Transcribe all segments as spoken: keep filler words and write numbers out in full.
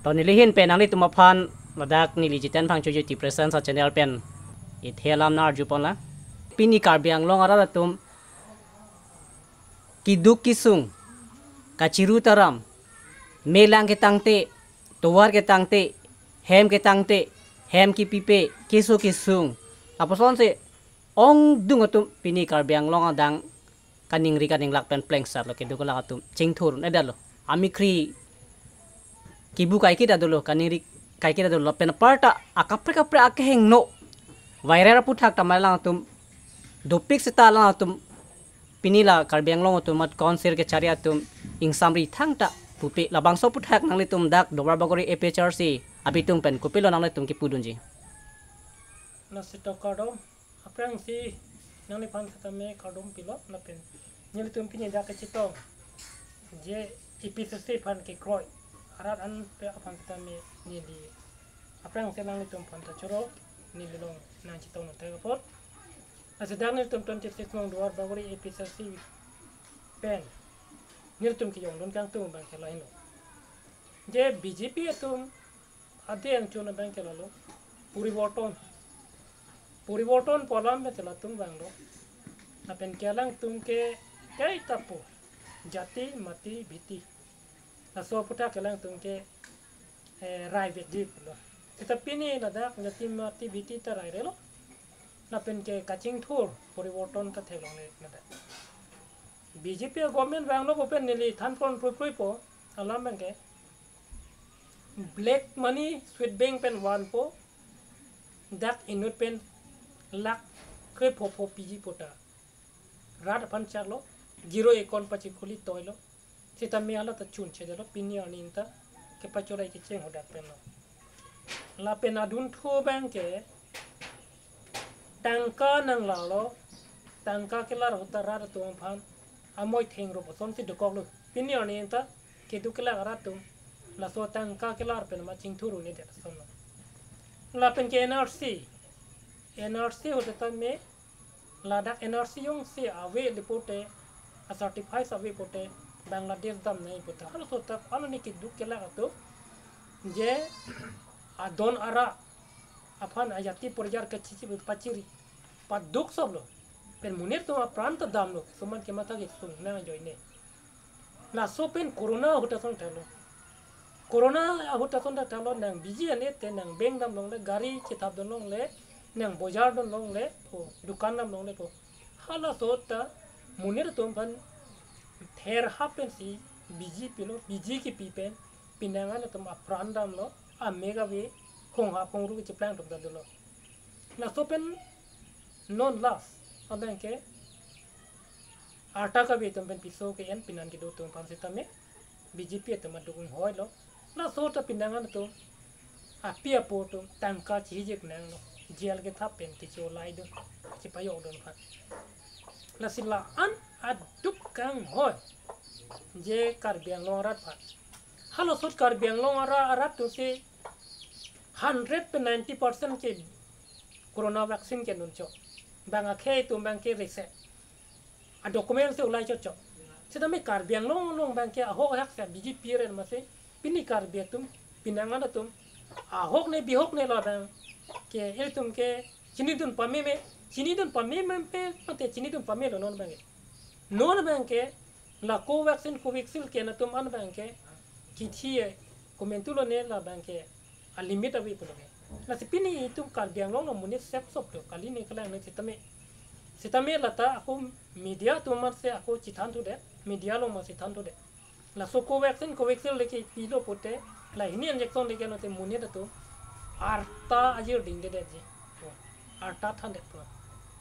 To neli ahin pen nanglitum aphan ladak neli Jiten Phangcho Jyoti Presence a-channel pen ithe alam nang-arjuponlang. Pini Karbi Anglong arat atum keduk kesung, kachiru taram, melang ketangte, tovar ketangte, hem ketangte, hem kepipe, keso kesung, lapusonsi ongdung atum pini Karbi Anglong adang kaningri kaninglak pen plengsarlo, keduk kelak atum chingthur-un-edetlo. Amikri kebu kaiketa dolo, kaningri kaiketa dolo, pen aparta akaprek kaprek akehingno viral aputhak ta malang atum dopik seta lang atum pini la Karbi Anglong atum amat council kechari atum ingsamri thangta pupe. Labangso aputhak nanglitum dak Duarbagori A P H R C abitung pen kopilo nanglitum kepudunji? Lasi to kardom, aphrangsi nangliphan setame kardom pilo lapen nelitum pini dak kechetong je A P H R C aphan kekroi arat an pe aphan setame neli aphrangsi nanglitum aphan ta choro neli along nangchetong nangthek apot. Lasi dak nelitum twenty-six number Duarbagori A P H R C pen nelitum kejongdun kangtung abang ke lahenlo. Je B J P atum adeng chun abang ke lalo poriborton. Poriborton pu alam pen latum vanglo. Lapen ke alangtum ke kaita pu jati mati biti, laso aputhak ke alangtum ke, eh, rai vekji pulo. Seta pini ladak jati mati biti ta rairelo. Lapen ke kachingthur poriborton ta theklongle ladak. B J P government vanglo ko pen neli thanpon pruiprui po alam abang ke black money State Bank pen vanpo, dak inut pen lakh krepho pho piji puta rat aphan chaklo, zero account pachikhuli toilo. Seta me hala ta chunchedetlo, pini arni ta kepachora kecheng hadak penlo. Lapen adunthu abang ke tangka nanglarlo, tangka kelar ahut ta rat atum aphan amoi thengrup asonsi dokoklo. Pini arni ta keduk kelak arat atum laso tangka kelar pen ma chingthur-un-edet asonlo. Lapen ke N R C, N R C ahut ta me ladak N R C jongsi ave le pote, a certified ave pote, Bangladesh damnoi puta. Halaso ta ano ni keduk kelak atum je adon ara aphan ajati porijar kachichi pachiri paduk soplo. Pen monit atum apran ta damlo, suman kematha kesung nang ajoine. Laso pen corona ahut ason thalo. Corona ahut ason ta thalo, nang biji ane te nang bank damlongle, gari chethap dunlongle, nang bojar dunlongle, o dukan damlongle ko. Halaso ta monit atum aphan ther hap pensi biji pilo, biji kipi pen pinangan atum apran damlo, amega ve hong hap hong ru kecheplang atum ta dolo. Laso pen non last abang ke arta kave atum pen piso ke-en pinan kedo atum aphan setame B J P atum aduk inghoilo. Laso ta pinangan atum api apo atum tangka chihijik nanglo, jail kethap pen kecholai dun, chepayok dun aphan. Lasi la-an aduk kanghoi je Karbi Anglong arat aphan. Halaso Karbi Anglong ara arat atumsi hundred pen ninety percent ke corona vaccine ke nuncho. Bang akhei atum abang ke rese a document si ulai chotcho. Setame Karbi Anglong along abang ke ahok ahak si B J P ren masi pini Karbi atum, pinangan atum ahok ne bihok ne lo abang ke ilitum ke chinidun pameme, chinidun pameme pe mate chinidun pamelo non abang ke. Non abang ke la Covaxin, Covishield ke-en atum an abang ke kithi e, komantu lone la abang ke a limit ave pulo ke. Lasi pini itum Karbi Anglong along monit sep sop do, kali ne kalang ne setame. Setame lata ako media atum amatsi ako chethanthudetlo, media along ma chethanthudetlo. Laso Covaxin, Covishield le kepilo pote, la hini injection le ke-en te monit atum arta ajir dingdedetji. Arta thandetpo.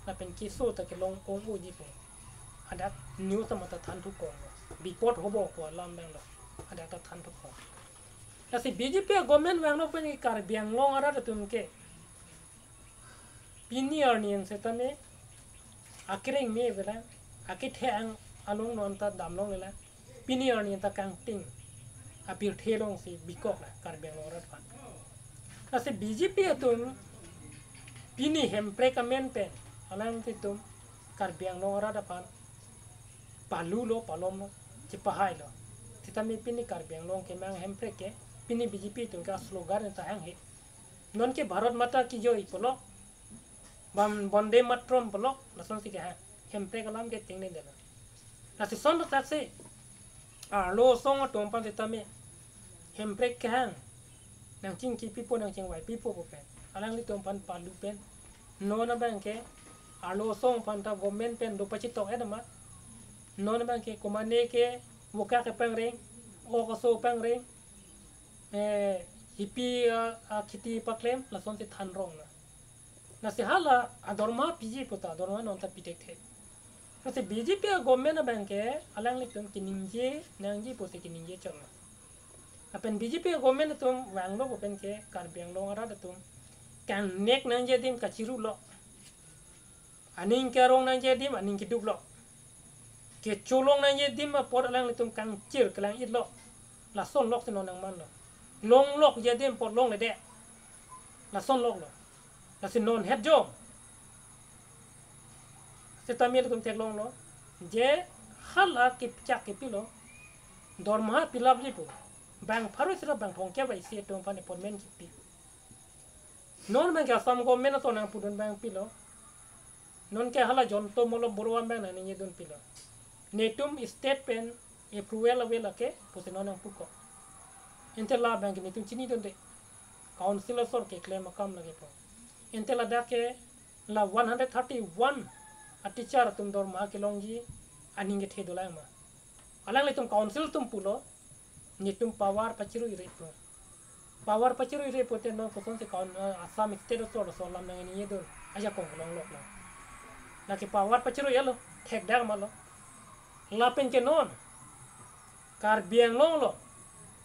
Lapen keso ta kelong ong-oji po. Hadak news ta mata thanthu kong. Bipot hobo po alam abang lo. Hadak ta thanthu kong. Lasi B J P government vanglo pen Karbi Anglong arat atum ke pini arni setame akereng me avelang, akethe ang along non ta damlonglelang. Pini arni ta kangting apirthe alongsi bikoklo Karbi Anglong arat aphan. Lasi B J P atum pini Hemprek amen pen alanglitum Karbi Anglong arat aphan palulo, palomlo, chepahailo. Setame pini Karbi Anglong kemang Hemprek ke Pini B J P atum ke slogan ta hang he. Non ke Bharat Mata Ki Jai pulo, Bam-, Vande Mataram pulo, lasonsi kehang. Hemprek alam ke tengnedetlo. Lasi son tak se, arlo asong atum aphan sitame Hemprek kehang, nangchingki pipo, nangchingvai pipo pu pen, alanglitum aphan palu pen, non abang ke arlo asong aphan ta government pen do pachitok-et ma. Non abang ke komane ke voka kepangreng, ok aso pangreng, eh, hipi, ah, ah, kheti paklem, lasonsi than rong na. Lasi hala adorma piji puta, adorma non ta pi thekthe. Lasi B J P agovernment abang ke alanglitum keningje nangji pusi keningje chot na. Lapen B J P agovernment atum vanglo pu pen ke Karbi Anglong arat atum kangnek nangji adim kachirulo. Aning karong nangji adim aning keduklo. Kecholong nangji adim apot alanglitum kangchir kelang-itlo. Lason loksi non nangmanlo. Longlokji adim apot longledet. Lason loklo. Lasi non het jong sitame ilitum theklonglo. Je hala kipchak kipilo. Dorma pilapji pu. Bang pharo sira bang thomkep isi atum aphan appointment kipi. Non abang ke Assam government atum nangpudun abang pilo. Non ke hala Jonto Molo Borua abang nangningjedun pilo. Netum state pen approval ave lake pusi non nangpuko. Ante labang ke netum chinidunde. Council asor keklem akam lake pu. Ante ladak ke la one hundred thirty-one a teacher atum dorma kelongji aning kethe dolang ma. Alanglitum council atum pulo, netum power pachiruire pu. Power pachiruire pute non kosonsi kaun, eh, Assam state asor asor alam nangningjedun. Ajakong kelongloklo. Lake power pachiruilo, thekdak malo. Lapen ke non Karbi Anglong lo.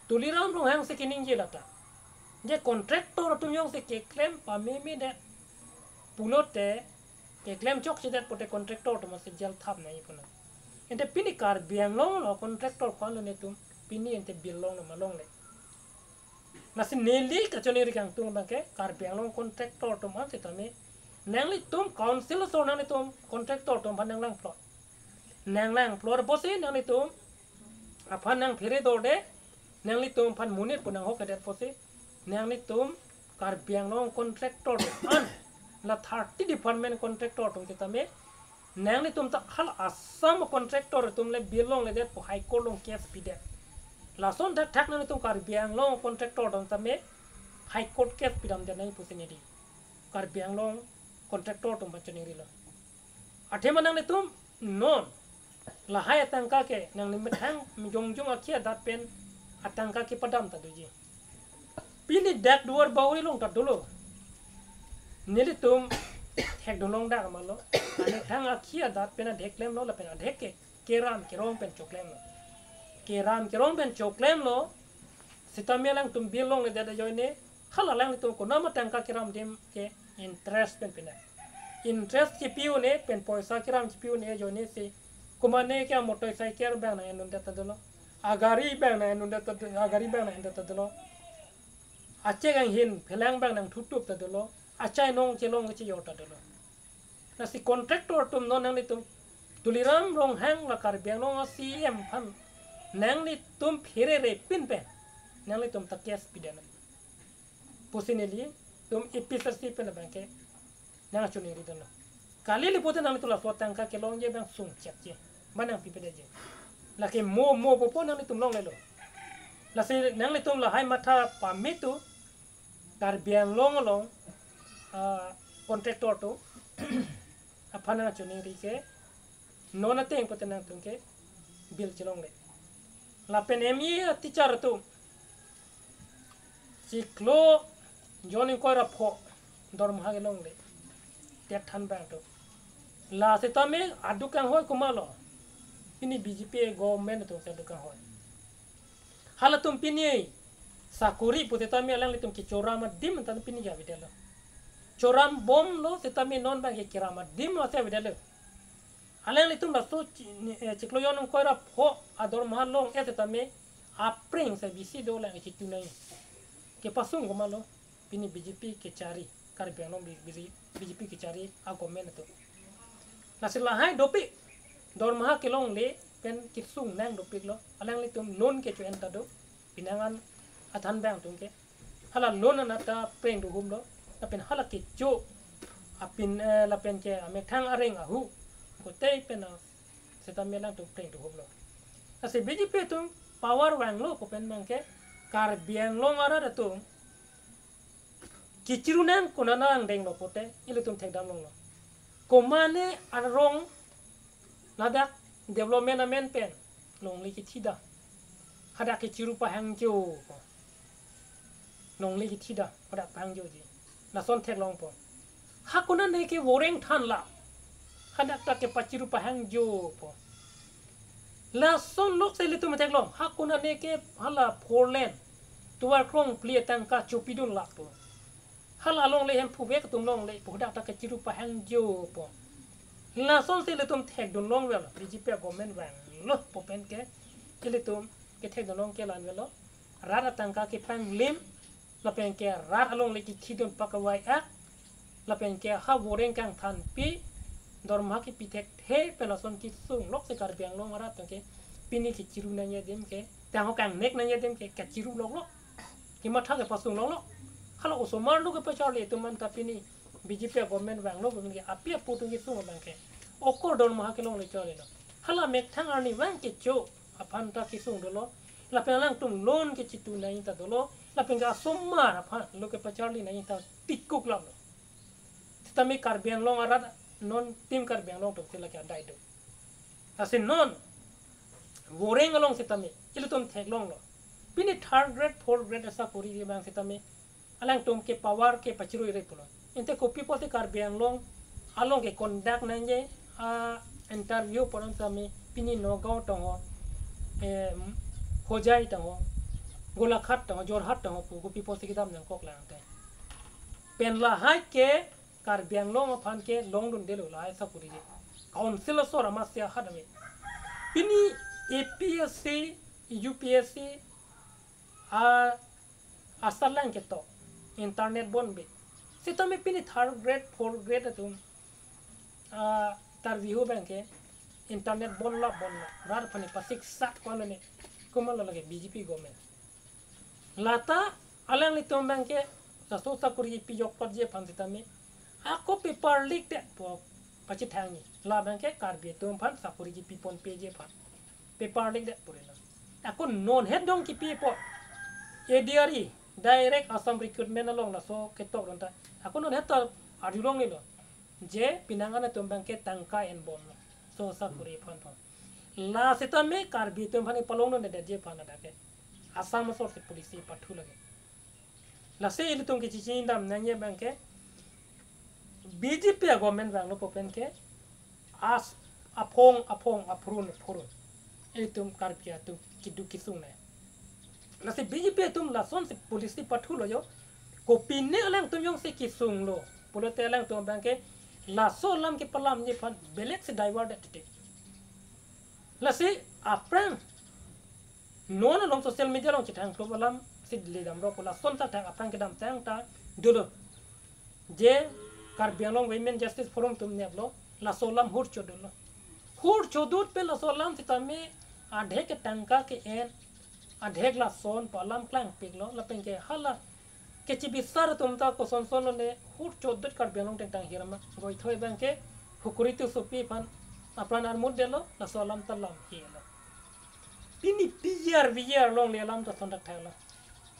Tuliram Ronghang si keningje lata. Je contractor atum jongsi keklem pamemedet pulote, keklem chokchedet pute contractor atum si jail thap nangji pu na. Ante pini Karbi Anglong lo contractor ko-an lo netum, pini ante bill longlo ma longle. Lasi neli kachiningri kangtung abang ke Karbi Anglong contractor atum an sitame nanglitum council asor nanglitum contractor atum aphan nanglang plot. Nanglang plot pusi nanglitum aphan nangphere dorde, nanglitum aphan monit pu nanghokledet pusi, nanglitum Karbi Anglong contractor an, la thirty department contractor atum sitame, nanglitum ta hala Assam contractor atum le bill longledet pu High Court along case pidet. Lason thakthak nanglitum Karbi Anglong contractor atum tame High Court case pidamdet nangji pusi neli Karbi Anglong contractor atum aphan chiningrilo. Athema nanglitum non lahai atangka ke nangli methang jongjong akhi adat pen atangka kepadam ta doji. Pini dak duar bauri along ta dolo. Nelitum thekdun longdak ma lo. Methang akhi adat pen adhek klemlo lapen adhek ke keram kerong pen choklemlo. Keram kerong pen choklemlo. Sitame alangtum bill longledet ajoine, hala alanglitum konat ma tangka keram adim ke interest pen pina. Interest chipi un-e pen poisa keram chipi un-e ajoine si, komane ke motorcycle abang nang-en undet ta dolo. Agari abang nang-en undet ta do-, agari abang nang-endet ta dolo. Achek anghin phelang abang nangthutup ta dolo. Achainong chelong kechejor ta dolo. Lasi contractor atum non nanglitum, Tuliram Ronghang la Karbi Anglong a C E M aphan nanglitum pherere pin pen nanglitum ta case pidet nang pusi nelitum A P H L C pen abang ke nangchiningridunlo. Kali le pute nanglitum laso tangka kelongji abang sungchekji, ma nangpipedetji. Lake mo mo pupo nanglitum longlelo. Lasi nanglitum lahai matha pame tu Karbi Anglong along, ah, contractor atum aphan nangchiningri ke non ateng pute nangtum ke bill chelongle. Lapen M E a teacher atum chiklo jon ingkoi ra pho dormaha kelongle. Tet than abang atum. La sitame aduk kanghoi komatlo. Pini B J P government atum si aduk kanghoi. Halatum pini sakori pu sitame alanglitum kechoram adim anta pini ke avedetlo. Choram bomlo sitame non abang ke keram adim lo si avedetlo. Alanglitum laso chi-, ni, eh, chiklo jon ingkoi ra pho adormaha long-et sitame aphrang si bisi dolang chitu nang. Kepasung komatlo pini B J P kechari, Karbi Anglong B-, B-, B J P kechari a government atum. Lasi lahai dopik dormaha kelongle pen kesung nang dopiklo. Alanglitum non kecho-en ta do. Pinangan athan bang atum ke. Hala loan anat ta preng do humlo. Lapen hala kecho apin, eh, lapen ke amethang areng ahu kotei pen, ah, seta melang atum preng do humlo. Lasi B J P atum power vanglo pu pen abang ke Karbi Anglong arat atum kechiru nang konat angdeng lo pote ilitum thekdam longlo. Komane arong ladak development amen pen longle kethidam. Hadak kechiru pahangjo po. Longle kethidam, hadak pahangjoji. Lason theklongpo. Ha konane ke voreng thanlo. Hadak ta kepachiru pahangjopo. Lason lok si ilitum theklong. Ha konane ke hala four lane tovar krongphli atangka chopidun lapo. Hala longle Hemphu vek atum longle pu hadak ta kechiru pahangjopo. Lasonsi ilitum thekdun longvelo, B J P government vanglo pu pen ke ilitum kethekdun long ke la-an velo. Rat atangka kepanglim, lapen ke rat alongle kethidun pakavai-ak, lapen ke ha voreng kangthanpi, dorma kepi thekthe pen lason kesung lok si Karbi Anglong arat atum ke pini kechiru nangji adim ke, tangho kangnek nangji adim ke, kechiru loklok. Kematha kepasung loklok. Hala osomar lo kepacharli atum anta pini B J P government vanglo pu pen ke api apo atum kesung abang ke. Okor dorma kelongle charlilo. Hala methang arnivang kecho aphan ta kesung dolo. Lapen alangtum loan kechitu nangji ta dolo. Lapen ke asomar aphan lo kepacharli nangji ta tikuk lamlo. Sitame Karbi Anglong arat non Team Karbi Anglong atum si lake adai do. Lasi non voreng along sitame ilitum theklonglo. Pini third grade, fourth grade asakori abang sitame alangtum ke power kepachiru-ire pulo. Ante kopi pulote Karbi Anglong along ke conduct nangji a-interview pu-an sitame pini Nagaon tangho, eh, Hojai tangho, Golaghat tangho, Jorhat tangho pu kopi pusi kedam nangkok lang te. Pen lahai ke Karbi Anglong aphan kelongdundelo lahai sakori ke. Council asor amatsi ahat ave. Pini A P S C, U P S C, a, asatlang ketok. Internet bonbe. Sitame pini third grade, fourth grade atum, a, interview abang ke internet bonlo, bonlo. Rat aphan pasiksak ko-an ne. Komatlo lake B J P government. Lata alanglitum abang ke laso sakori pijok patji aphan sitame ako paper leak det pu pachethangji. La abang ke Karbi atum aphan sakori piponpeji aphan. Paper leak det pu rela. Ako non het dong kipi po. A D R E, direct Assam recruitment along laso ketok ronta. Ako non het ta arjulonglelo. Je pinangan atum abang ke tangka enbomlo. So sakori aphan po. La sitame Karbi atum aphan palongdundedetji aphan hadak ke Assam asor si policy pathu lake. Lasi ilitum kechechini dam nangji abang ke B J P government vanglo pu pen ke as aphong aphong aphrun aphrun ilitum Karbi atum keduk kesung nang. Lasi B J P atum lasonsi policy pathulo jo. Kopine alangtum jongsi kesunglo pulote alangtum abang ke laso alam kepalamji aphan belek si divert det titi. Lasi aphrang non along social media along chethang klop alam si le damrok lason ta thang aphrang kedamtang ta dolo. Je Karbi Anglong Women Justice Forum atum neplo laso alam hur chodunlo. Hur chodun pen laso alam sitame adhek ke tangka ke-en, adhek lason pu alam klangpiklo, lapen ke hala kechibisar atum ta kosonson lone hur chodun Karbi Anglong tengtang hirma. Goithoi abang ke hukuri tu sopi aphan apran armut detlo, laso alam ta lamhelo. Pini P R V R longle alam ta thondak thelo.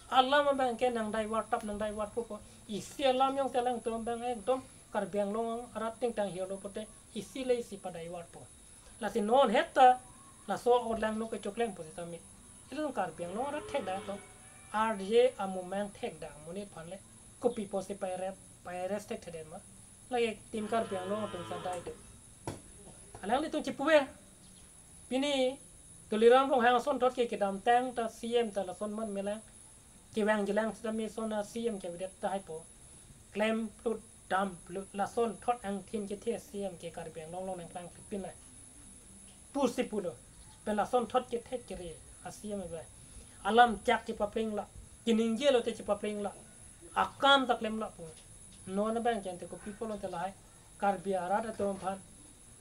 Alam abang ke nang divert tap, nang divert pupo. Isi alam jongsi alangtum abang ekdom Karbi Anglong arat tengtang hirlo pote isi le isi pa divert po. Lasi non het ta laso odlang no kechoklem po sitame. Ilitum Karbi Anglong arat thekdak to. Arje amumang thekdak amonit aphan le kopi pusi pa-arrest, pa-arrest thekthedet ma. Lake Team Karbi Anglong atum sa dai do. Alanglitum chipuve. Pini Tuliram Ronghang asonthot ke kedamtang ta C M ta lason man melang. Kevangjilang sitame lason a C M ke avedet tahai po. Klemplut damplut lasonthot angthin kethe C M ke Karbi Anglong along nangklangpik pin lai. Pusi pulo. Pen lasonthot kethek kere a C M ave. Alam chak chepaplenglo. Keningje lote chepaplenglo. Akam ta klemlo pu. Non abang ke ante kopi pulote lahai Karbi arat atum aphan,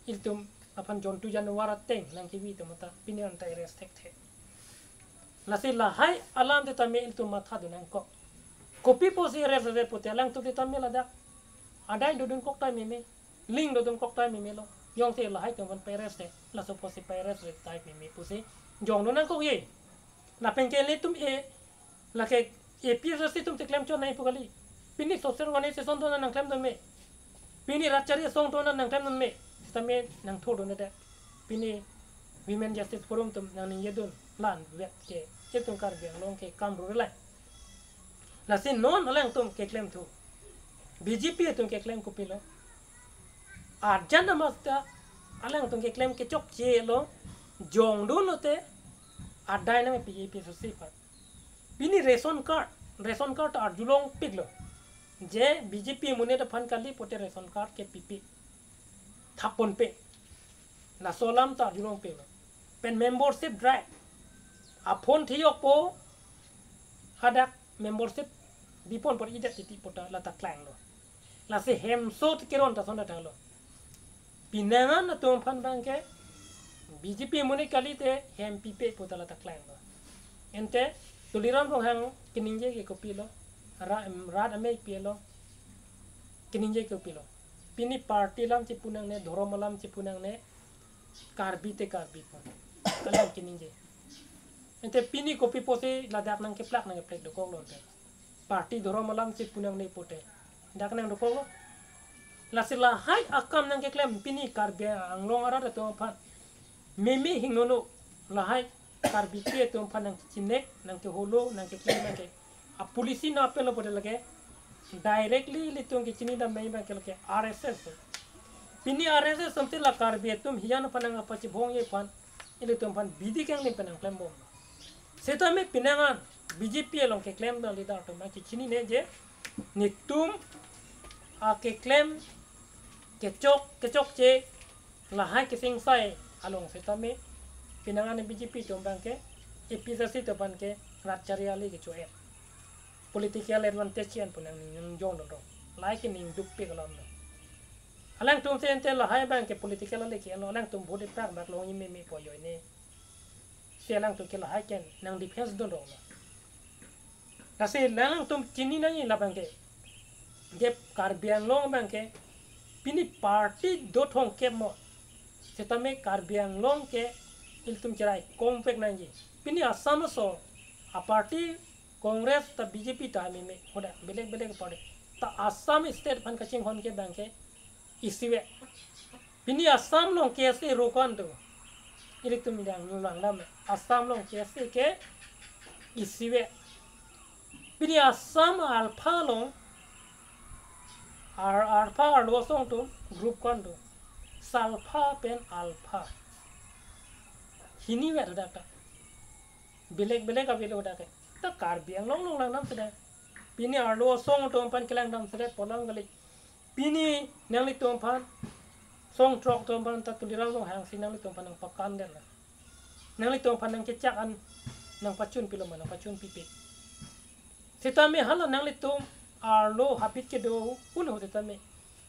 ilitum aphan jontu januar ateng nangkevi atum ta pini anta arrest thekthe. Lasi lahai alam te tame ilitum matha dun nangkok. Kopi pusi ret ret pute alangtum te tame ladak adai dodun kok ta meme, ling dodun kok ta meme lo. Jongsi lahai atum aphan peres te, laso pusi peres ret tai meme pusi jong dun nangkok ye. Lapen ke ilitum e, lake A P H L C atum te klem chot nai pu kali. Pini social organization atum nangklem dun me. Pini Ratchari Asong atum nangklem dun me. Sitame nangthur dun de. Pini Women Justice Forum atum nangningje dun, la-an vet ke, itum Karbi Anglong ke kam rurelai. Lasi non alangtum keklem thu, B J P atum keklem kopilo? Arjan amas ta alangtum keklem kechokche lo, jong dun lote adai nangpi A P H L C aphan. Pini ration card, ration card arjulongpiklo. Je B J P amonit aphan kali pute ration card kepipe, thap ponpe. Laso alam ta arjulongpiklo. Pen membership drive, aphone thiyok po, hadak membership bipon por idet titi puta lata klanglo. Lasi hemso keron ta son ta thanglo. Pinangan atum aphan abang ke B J P amonit kali te hem pipe puta lata klanglo. Ante Tuliram Ronghang keningje ke kopilo? Ra-, rat amei pilo. Keningje ke kopilo? Pini party alam chepu nangne, dhorom alam chepu nangne, Karbi te Karbi aphan. Kalang keningje. Ante pini kopi pusi ladak nangkeplak nangkeplek dokok lo ante. Party dhorom alam chepu nangne pute dak nang dokok lo. Lasi lahai akam nangkeklem pini Karbi Anglong arat atum aphan meme hingnono, lahai Karbi ke atum aphan nangchinek, nangkeholo, nangkeklem, nangke a policy nangpelo pute lake directly ilitum kechini dam nai abang ke lake R S S. Pini R S S ante la Karbi atum hiyan aphan nangpachibong ye aphan, ilitum aphan bidi kanglim pen nangklembom. Sitame pinangan B J P along keklem dam leader atum kechinine je netum akeklem kechok, kechokche lahai kesingsai along sitame pinangan B J P atum abang ke, A P H L C atum aphan ke rat chari ali kecho-et, political advantage an pu nangning jong dun rong. Lahai ke ning dukpik alam lo. Alangtum si ante lahai abang ke political ali ke lo, alangtum vote ipak bak long ime me po joine. Si alangtum ke lahai ke nang defense dun rong lo. Lasi alangtum chini nangji labang ke, je Karbi Anglong abang ke pini party do thomkep mo. Sitame Karbi Anglong ke ilitum cherai komplek nangji. Pini Assam aso a party Congress ta B J P ta meme, hoda belek belek party. Ta Assam state aphan kachinghon ke abang ke isivet. Pini Assam along K S A ro ko-an do? Ilitum dang nulang dam. Assam along K S A ke isivet. Pini Assam alpha along, ar, alpha arlo asong atum group ko-an do? Salpha pen alpha. Hini vet hadak ta. Belek belek avelo hadak ke. Ta Karbi Anglong along lang dam sede. Pini arlo asong atum aphan kelang dam sede pu alam kali. Pini nanglitum aphan, song throk atum aphan ta Tuliram Ronghang si nanglitum aphan nangpakan det la. Nanglitum aphan nangkechak an nangpachun pilo ma, nangpachun pipe. Sitame hala nanglitum arlo habit kedo un ho sitame,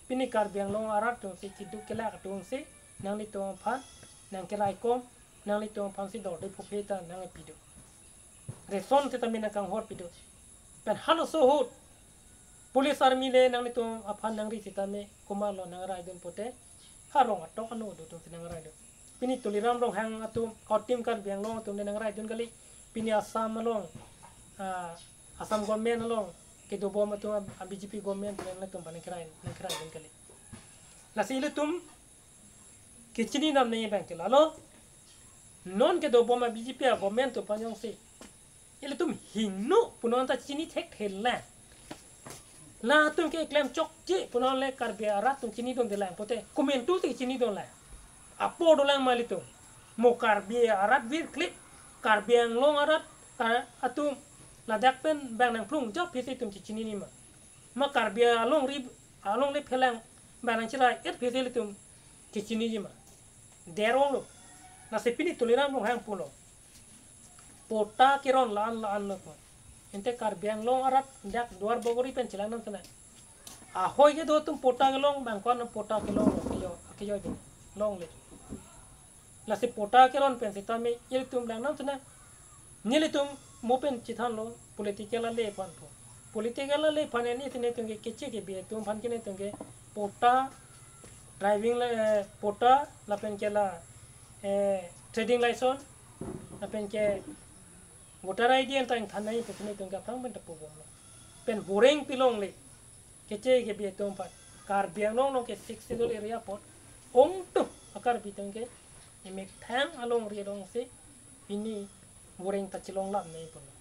pini Karbi Anglong arat atum si chiduk kelak atum si nanglitum aphan nangkeraikom, nanglitum aphan si dorde phuphe ta nangpi do. Ration sitame nangkanghor pi do. Pen halaso ahut police army le nanglitum aphan nangri sitame komatlo nangraidun pute, ha rong atok ano do atum si nangraidun. Pini Tuliram Ronghang atum, Kautim Karbi Anglong atum le nangraidun kali. Pini Assam along, ah, Assam government along kedobom atum, ah, B J P government le nanglitum aphan nangkerai, nangkeraidun kali. Lasi ilitum kechini dam nangji abang ke lalo. Non kedobom a B J P a government atum aphan jongsi ilitum hingno pu non ta chini thekthe lang. Latum keklem chokche pu non le Karbi arat atum chinidunde lang pute komantu te chinidun lang. Apor dolang ma ilitum. Mo Karbi arat virklip, Karbi Anglong arat ka atum ladak pen bang nangplung jap phisi atum chechinine ma. Ma Karbi alongri, alongle phelang bang nangcherai-et phisi ilitum kechiniji ma. Der-ong lo. Lasi pini Tuliram Ronghang pulo, patta keron la-an la-an lo pu. Ante Karbi Anglong arat dak Duar Bagori pen chelang dam sena. Ahoi kedo atum patta kelong, bang ko-an patta kelong lo, keyo, keyo jeng. Longle. Lasi patta keron pen sitame ilitum lang dam sena. Nelitum mo pen chethanlo political ale aphan po. Political ale aphan neli si nelitum ke keche kebi atum aphan ke nelitum ke patta, driving li-, eh, patta, lapen ke la, eh, trading license, lapen ke voter I D anta ingthan nangji pu si nelitum ke aphrang pen ta pubomlo. Pen boreng pilongle. Keche kebi atum aphan. Karbi Anglong along ke Sixth Schedule area apot ongtum a-Karbi atum ke emethang alongri alongsi pini boreng ta chelong lam nangji pulo.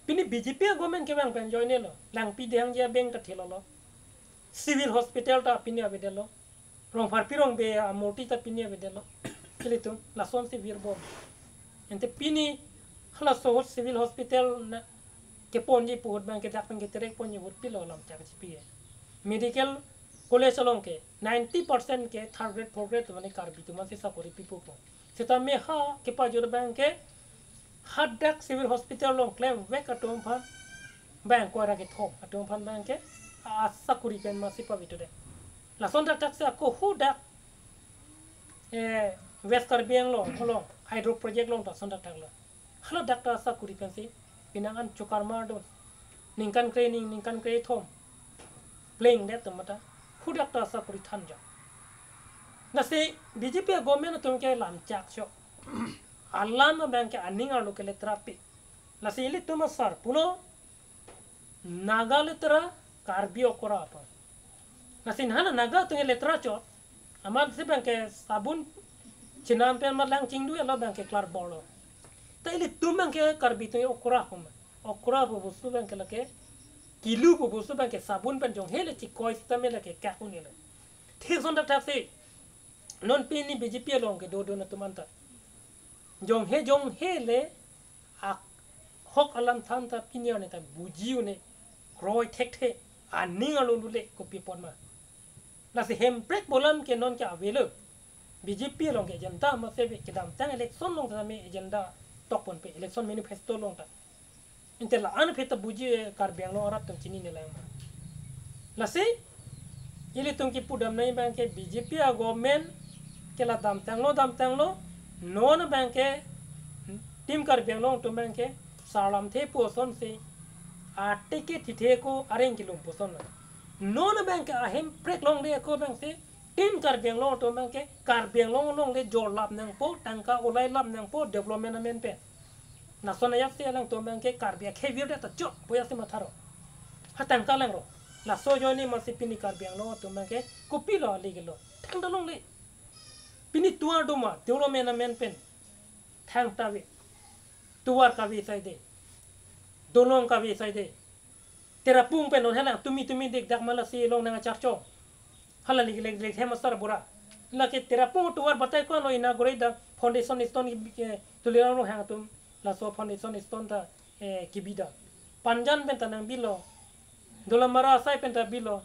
Pini B J P a-government kevang pen ajoinelo. Langpi dehangji abeng ta thilolo. Civil hospital ta pini avedetlo. Rongpharpi Rongbe amurti ta pini avedetlo. Ilitum lasonsi virbom. Ante pini halaso ahut civil hospital na keponji pu ahut abang ke dak pen keterek ponji ahut pilo lamchak chipi. Medical college along ke ninety percent ke third grade, fourth grade mane Karbi atum aphansi sakori pipo po. Setame ha kepajor abang ke hadak civil hospital along klemvek atum aphan, bang ko ra kethom atum aphan abang ke asakori pen masi pavitu de. Lason dak dak si ako hadak, eh, West Karbi Anglong along hydro project along ta lason dak dak lo. Hala dak ta asakori pensi pinang an chokar mardun. Ningkan kre-ning, ningkan kre-thom plengdet atum ta hadak ta asakori thanjak. Lasi B J P a-government atum ke lamchak cho. Alam abang ke aning arlo ke letra pi. Lasi ilitum asar pulo Naga letra, Karbi okra aphan. Lasi nahana Naga atum ke letra chot. Amat si abang ke sabun chenam pen amat lang chingdu elo abang ke klar bolo. Ta ilitum abang ke Karbi atum okra hum. Okra pu bostu abang ke lake kilu pu bostu abang ke sabun pen jonghe le chikoi sitame lake kak un-elo. Thik ason dak dak si non pini B J P along kedodun atum anta jonghe jonghe le ahok alam than ta pini arni ta buji un-e, kroi thekthe, aning along dule kopi apot ma. Lasi Hemprek bolam ke non ke avelo. B J P along ke agenda ma sebe kedamtang election along tame agenda tokponpe, election manifesto along ta. Ante la-an aphi ta buji, eh, Karbi Anglong arat atum chinine lang ma. Lasi ilitum kipudam nangji abang ke B J P a-government ke la damtanglo damtanglo, non abang ke Team Karbi Anglong atum abang ke sarlamthe pu asonsi, ate ke thithe ako areng kelum pu ason. Non abang ke a-Hemprek longle ako abang si Team Karbi Anglong atum abang ke Karbi Anglong along le jor lap nangpo, tangka ulai lap nangpo, development amen pen. Lason ajat si alangtum abang ke Karbi akhei virdet ta chok pu ajat si matharo. Ha tangka langro. Laso ajoine masi pini Karbi Anglong atum abang ke kopilo ali kelo. Thangta longle. Pini tovar doma, development amen pen thangta ave. Tovar kave saide. Dolong kave saide. Terapung pen non helang tumi tumi dik dak ma lasi long nang achar chong. Hala lik lik lik hem asar bura. Lake Terapung tovar batai ko lo inaugurate da foundation stone ki, eh, Tuliram Ronghang atum laso foundation stone ta, eh, kebi da. Panjan pen ta nangbilo. Dolamara asai pen ta bilo.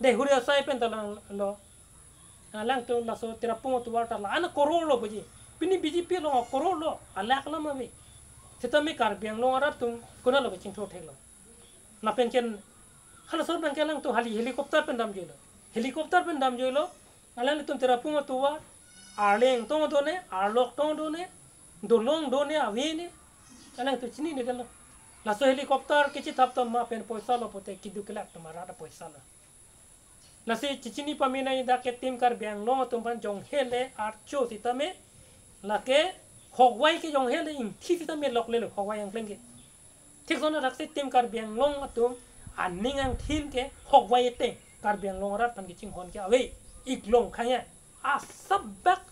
Deihori asai pen ta langlo. Alangtum laso Terapung tovar ta la-an koror lo buji. Pini B J P along koror lo. Alak lam ave. Sitame Karbi Anglong arat atum konatlo kachingthur theklo. Lapen ken halaso abang ke alangtum hali helicopter pen damjuilo. Helicopter pen damjuilo. Alanglitum Terapung atovar, arleng tong done, arlok tong done, dolong done, avene. Alangtum chininedetlo. Laso helicopter kechethap atum ma pen poisa lo pote keduk kelak atum arat apoisa lo. Lasi chechini pame nangji dak ke Team Karbi Anglong atum aphan jonghe le archo sitame, lake hokvai ke jonghe le ingthi sitame loklelo hokvai angkleng ke. Thik ason dak si Team Karbi Anglong atum aning angthin ke hokvai ateng Karbi Anglong arat aphan kachinghon ke ave. Iklong khaya asabak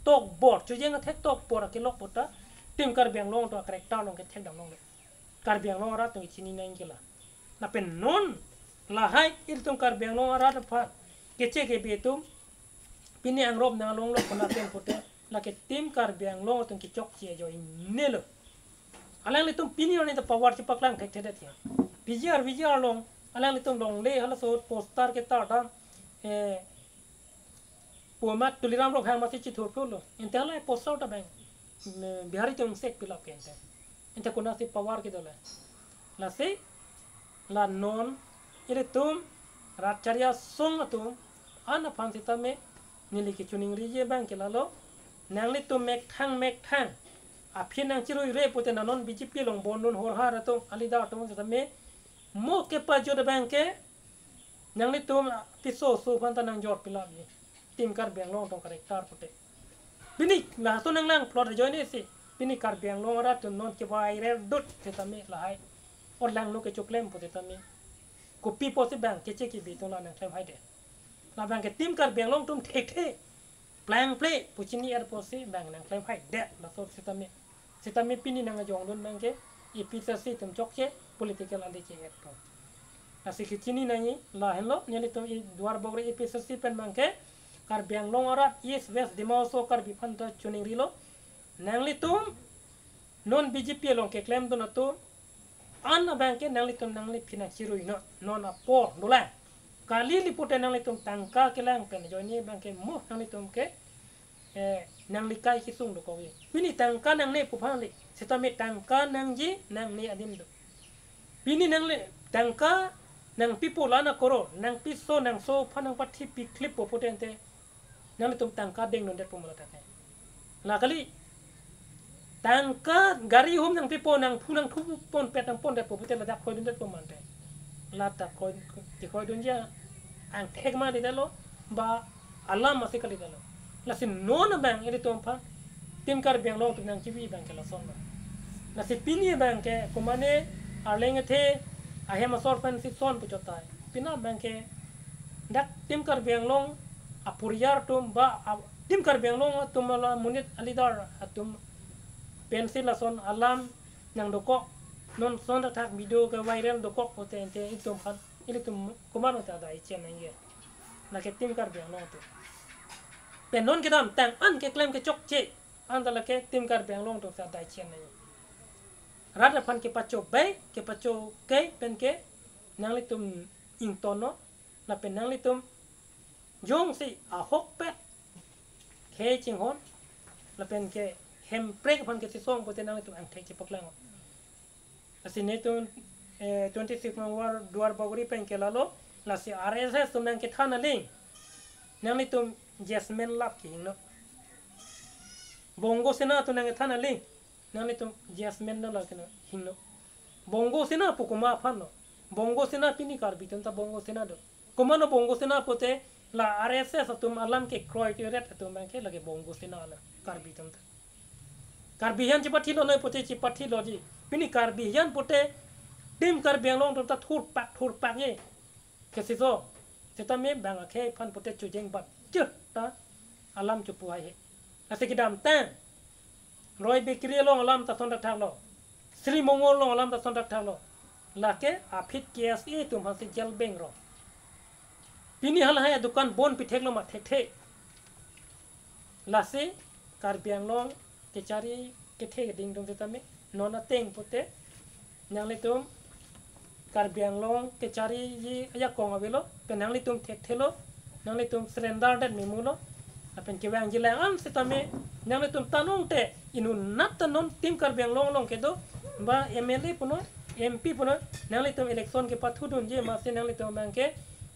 tokbor, chojeng athek tokbor akelok puta Team Karbi Anglong atum a-character along kethekdam longle. Karbi Anglong arat atum chini nangji ke la. Lapen non lahai ilitum Karbi Anglong arat aphan keche kebi atum pini angrop nang along lo kona pen pute lake Team Karbi Anglong atum kechokche ajoinelo. Alanglitum pini arni ta power chepaklang thekthedet ya. P G R, V G R along alanglitum longle halaso poster ketar dam, eh, pu amat Tuliram Ronghang masi chithurpholo. Ante hala poster ta abang, mm, Bihari atum sek pilap ke ante. Ante konatsi power kedo le. Lasi la non ilitum rat chari asong atum an aphan sitame neli kechiningriji abang ke lalo, nanglitum methang methang aphi nangchiruire pute na non B J P along bondun horhar atum, a-leader atum setame mo kepajut abang ke nanglitum piso oso aphan ta nangjor pilap ni. Team Karbi Anglong atum character pute. Pini laso nanglang plot ajoine si. Pini Karbi Anglong arat atum non keviral dut setame lahai. Orlang no kechoklem pute tame. Kopi pusi bang keche kebi atum la nangklem haidet. Labang ke Team Karbi Anglong atum thekthe. Plangple pu chini-er pusi bang nangklem haidet laso setame. Setame pini nangjongdun abang ke A P H L C atum chokche political ale ke-et atum. Lasi kechini nangji lahenlo, nelitum i Duarbagori A P H L C pen abang ke Karbi Anglong arat East West Dima Hasao Karbi aphan ta choningrilo. Nanglitum non B J P along keklemdun atum an abang ke nanglitum nangli aphi nangchirui non, non apor dolang. Kali li pute nanglitum tangka kelang pen ajoine abang ke mo nanglitum ke, eh, nanglikai kesung dokokji. Pini tangka nangne pu aphan le, setame tangka nangji nangne adim do. Pini nangli tangka nangpipo la na koror, nangpiso nangso aphan nangpathi piklipo pute ante nanglitum tangka dengdundetpo ma ladak ke. La kali, tangka gari hum nangpipo nangphu nangthu ponpet nangpondetpo pute ladak khoidundetpo ma ante. Ladak khoi, kekhoidunji angthek ma di dalo, ba alam masi kali dalo. Lasi non abang ilitum aphan Team Karbi Anglong atum nangchibi abang ke lason ma. Lasi pini abang ke kumane arleng ethe ahem asor pen si son puchot tahai. Pini abang ke dak Team Karbi Anglong apuriar atum ba a-, Team Karbi Anglong atum la monit a-leader atum pensi lason alam nangdokok, non son thakthak video keviral dokok pute ante itum aphan, ilitum komatne ta adai chen nangji. Lake Team Karbi Anglong atum. Pen non kedamtang an keklem kechokche anta lake Team Karbi Anglong atum si adai chen nangji. Rat aphan kepachobai, kepachokai pen ke nanglitum ingtonnon, lapen nanglitum jongsi ahokpet khei chinghon, lapen ke Hemprek aphan kesisong pute nanglitum angthek chepaklang. Lasi netum, eh, twenty-six number Duarbagori pen ke lalo, lasi R S S atum nangkethan aling nanglitum Jasmine Love kehingno. Bongo Sena atum nangkethan aling nanglitum Jasmine Love kehingno. Bongo Sena pu komat aphanlo? Bongo Sena pini Karbi atum ta Bongo Sena do. Komatlo Bongo Sena pute la R S S atum alam kekroi keret atum abang ke lake Bongo Sena lo Karbi atum ta. Karbi ahin chepathilo noi pute chepathiloji. Pini Karbi ahin pute Team Karbi Anglong atum ta thurpak thurpak ye. Kesiso. Setame bang akhei aphan pute chojeng bat chuh ta alam chopu hai he. Lasi kedamtang Roy Bakery along alam ta son thakthaklo. Sri Mongol along alam ta son thakthaklo. Lake aphi K S A atum aphansi jail beng ro. Pini halahai adukan bon pitheklo ma thekthe. Lasi Karbi Anglong kechari kethe keding atum setame non ateng pute nanglitum Karbi Anglong kechariji ajakong avelo, pen nanglitum thekthelo, nanglitum surrender det memulo, lapen kevangji lang-an setame nanglitum tanong te inutnat ta non Team Karbi Anglong along kedo, ba M L A punoi, M P punoi, nanglitum election kepathudunji masi nanglitum abang ke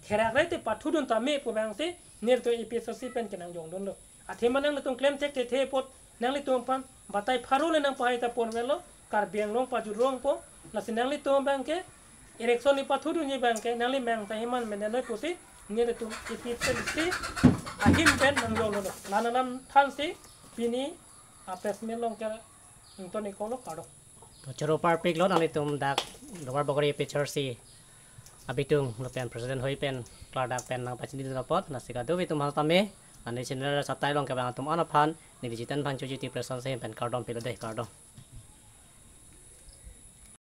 therak rai te pathudun tame pu abangsi nelitum A P H L C pen kenangjongdunlo. Athema nanglitum klemthek thethe apot nanglitum aphan batai pharo le nangpahai ta ponvelo, Karbi Anglong pajut rongpo, lasi nanglitum abang ke election kepathudunji abang ke nangli mang ta heman menen noi pusi nelitum A P H L C ahin pen nangjongdunlo. La-an alam thansi pini a-press meet along ke ington-iklo, kardom. To choro parpiklo nanglitum dak Duarbagori A P H L C abitung lapen president hoi pen klardak pen nangpachinidun apot, lasi kadokave atum setame, ani channel satai along kevang atum an aphan neli Jiten Phangcho G T Press House ahin pen kardom pilo dei, kardom.